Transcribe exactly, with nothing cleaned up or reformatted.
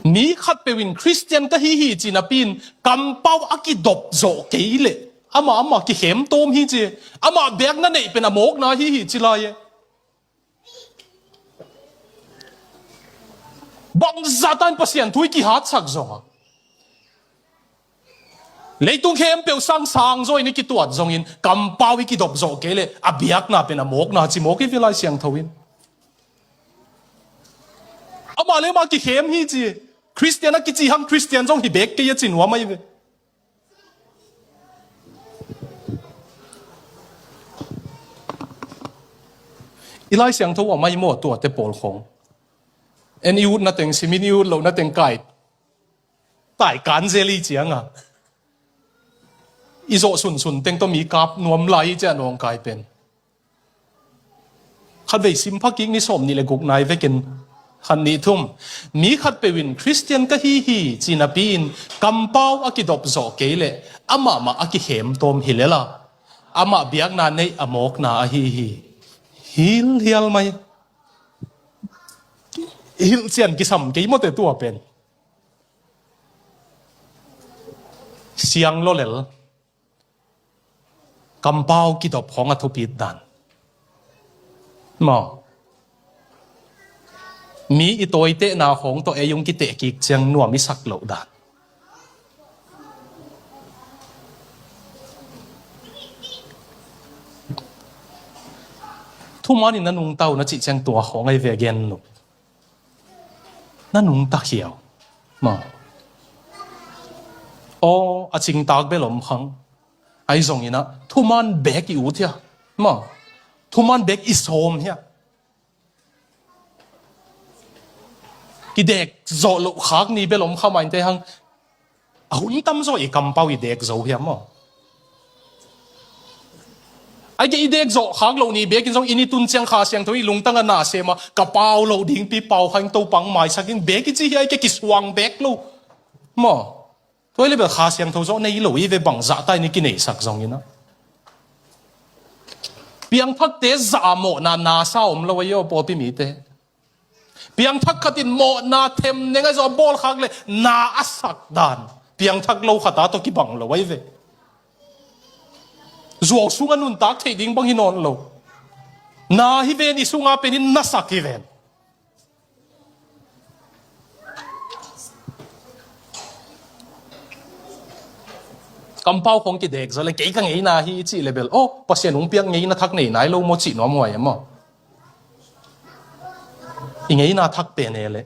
Mi khatpeuh in Khristian ka hi hi ci napi-in kampau a kidop zawh kei leh amah amah kikhem tawm hi ci. Amah biakna neih pen a mawkna hi hi ci lai e. Bangzah ta in Pasian thu i kihatsak zong a, leitung khempeuh sang sang zaw in i kituat zongin kampau i kidop zawh kei leh a biakna pen a mawkna ci mawk i ve Lai Siangtho in. Amah le amah kikhem hi ci. Khristian a kici hang Khristian zong hi bek kei a ci nuam ahi ve. I Lai Siangtho a mai maw tuate pawl khong. En i utna teng simin i ut lohna teng kai. Tai kan zel i cianga i zawh sunsun teng tawh mi kap nuam lai i ciah nawngkai pen. Khatvei sim phakik ni sawm nih le guk nai vekin khat nih thum. Mi khatpeuh in Khristian ka hi hi ci napi-in kampau a kidop zawh kei leh amah mah a kikhem tawm hi lela amah biakna neih a mawkna ahi hi. Hilhial mai. Hilhcian kisam kei mawte tua pen. Siang lolel. Kampau kidop khawng a thupit dan. Maw. Mi i tawitehna khawng tawh ei ung kiteh kik ciang nuam i sak loh dan. Thuman in na nungta uh na cih ciang tua khawng ahi ve gen lo. Na nungta khiau. Maw. Aw, a cingtak bel om khang. Ahi zongin ah, thuman bek i ut hia. Maw. Thuman bek i sawm hia. Kidek zawh loh khak ni bel om kha mainte hang. A hun tam zawh i kampau i dek zo hiam maw? Ai ke i dek zawh khak loh ni bekin zong i ni tun ciang Kha Siangtho i lungtang a na sem a ka pau loh ding pi pau kha in Topa hong maisak in bek i ci hi ai ke kisuang bek lo. Maw? Tua i le bel Kha Siangtho zawh nei lo i ve bangzah ta in i kineisak zongin ah. Piangthakte zah a mawhna na sa om lo a i aw pawlpi mite. Piangthak khat in mawhna them neng a zawh a bawlkhak le na a sak dan. Piangthak lo khat a tawh kibang lo ai ve. Zuau sung a nuntak theih ding bang hi nawn lo. Na hi ven i sunga penin na sak hi ven. Kampau khong kidek zawh le kei ka ngeina hi i cih le bel. Oh, Pasian hong piak ngeina thak nei nai lo maw cih nuam huai a maw? I ngeina thak pen e le.